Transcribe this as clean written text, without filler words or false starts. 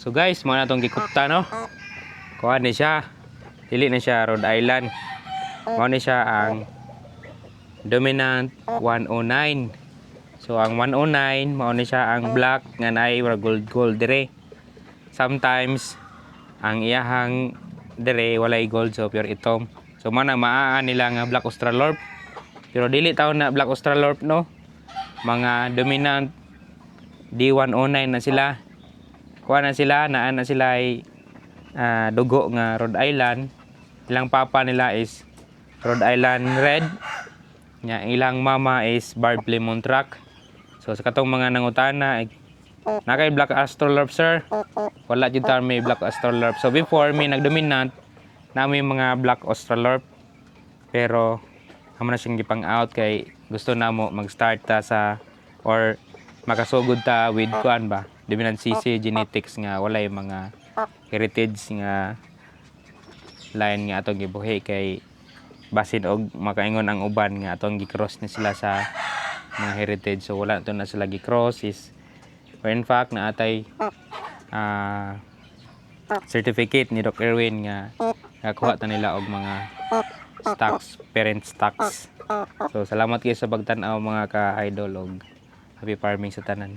So guys, mao na tong gikupta, no. Kuha ni siya. Dili na siya Rhode Island. Mao ni siya ang Dominant 109. So ang 109, mao ni siya ang black nga naay gold gold dire. Sometimes ang iyahang dire walay gold, so pure itom. So mao na maa nila nga Black Australorp. Pero dili taon na Black Australorp, no. Mga Dominant D109 na sila. Kuha na sila, naa na sila ay dugo nga Rhode Island. Ilang papa nila is Rhode Island Red. Nya ilang mama is Barred Plymouth Rock. So sa katong mga nangutana, eh, naa kay Black Australorp, sir? Wala jud ta may Black Australorp. So before may nagdominant na may mga Black Australorp. Pero amo na siyang gipang out kay gusto na mo mag-start ta sa or makasugod ta with kuan ba, Dominant CC genetics nga walay mga heritage nga line nga atong gibuhi, kay basin og makaingon ang uban nga atong gi-cross ni sila sa mga heritage. So wala to na sila gi-cross is or in fact naatay certificate ni Doc Erwin nga nakuha ta nila og mga stocks, parent stocks. So salamat kayo sa pagtan-aw, mga ka-idol, og happy farming sa tanan.